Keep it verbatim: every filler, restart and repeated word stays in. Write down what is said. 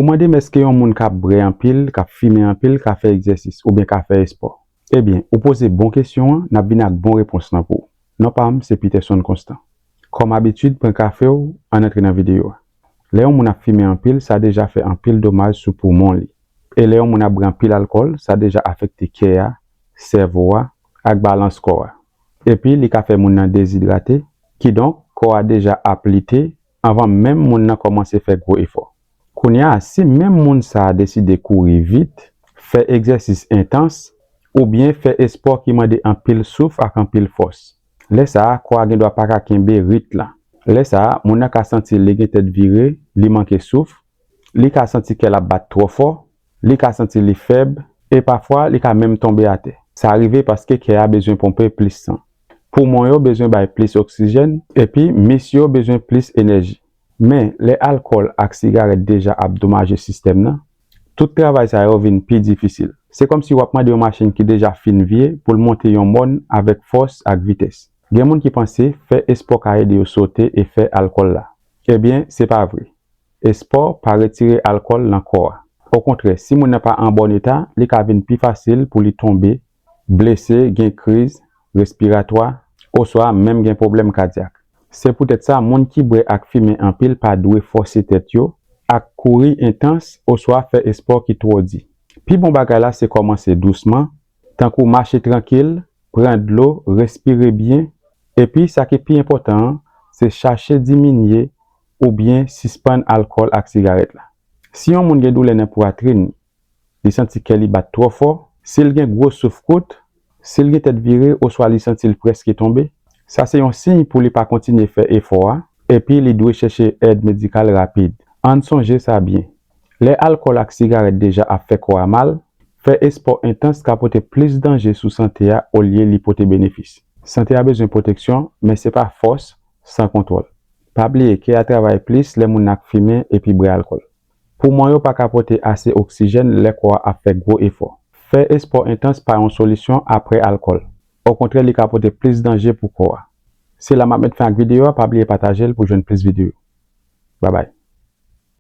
Ou mande m èske yon moun k ap bwè anpil, k ap fimen anpil, ka fè egzèsis oubyen ka fè espò? Ebyen, ou poze bon kesyon an, n ap vin ak bon repons lan pou ou. Non pa m, se Peterson Constant. Kòm abitid, pran kafe w, ann antre nan videyo a. Lè yon moun ap fimen anpil, sa deja fè anpil domaj sou poumon li. E lè yon moun ap bwè anpil alkòl, sa deja afekte kè a, sèvo a, ak balans kò a. Epi, li ka fè moun nan dezidrate, kidonk, kò a deja ap lite anvan menm moun nan kòmanse fè gwo efò. Kounye a, si menm moun sa a deside kouri vit, fè egzèsis entans, oubyen fè espò ki mande anpil souf ak anpil fòs, lè sa a, kò a gendwa pa ka kenbe rit lan. Lè sa a, moun nan ka santi li gen tèt vire, li manke souf, li ka santi kè l ap bat twò fò, li ka santi li fèb, e pafwa li ka menm tonbe atè. Sa rive paske kè a bezwen ponpe plis san. Poumon yo bezwen bay plis oksijèn, epi mis yo bezwen plis enèji. Men, lè alkòl ak sigarèt deja ap domaje sistèm nan, tout travay sa yo vin pi difisil. Se kòmsi w ap mande yon machin ki deja fin vye pou l monte yon mòn avèk fòs ak vitès. Gen moun ki panse fè espò ka ede yo sote efè alkòl la. Ebyen, se pa vre. Espò pa retire alkòl nan kò a. Okontrè, si moun nan pa an bòn eta, li ka vin pi fasil pou li tonbe, blese, gen kriz respiratwa, oswa menm gen pwoblèm kadyak. Se poutèt sa, moun ki bwè ak fimen anpil pa dwe fòse tèt yo ak kouri entans oswa fè espò ki twò di. Pi bon bagay la se kòmanse dousman, tankou mache trankil, pran dlo, respire byen, epi sa ki pi enpòtan an, se chache diminye oubyen sispann alkòl ak sigarèt la. Si yon moun gen doulè nan pwatrin li, li santi kè li bat twò fò, si l gen gwo souf kout, si l gen tèt vire oswa li santi l prèske tonbe, sa se yon siy pou li pa kontinye fè efò a, epi li dwe chèche èd medikal rapid. Ann sonje sa byen. Lè alkòl ak sigarèt deja ap fè kò a mal, fè espò entans ka pote plis danje sou sante a olye li pote benefis. Sante a bezwen pwoteksyon, men se pa fòs san kontwòl. Pa bliye, kè a travay plis lè moun nan ap fimen epi bwè alkòl. Poumon yo pa ka pote ase oksijèn lè kò a ap fè gwo efò. Fè espò entans pa yon solisyon apre alkòl. Okontrè, li ka pote plis danje pou kò a. Se la m ap met fen ak videyo a, pa bliye pataje l pou jwenn plis videyo. Babay.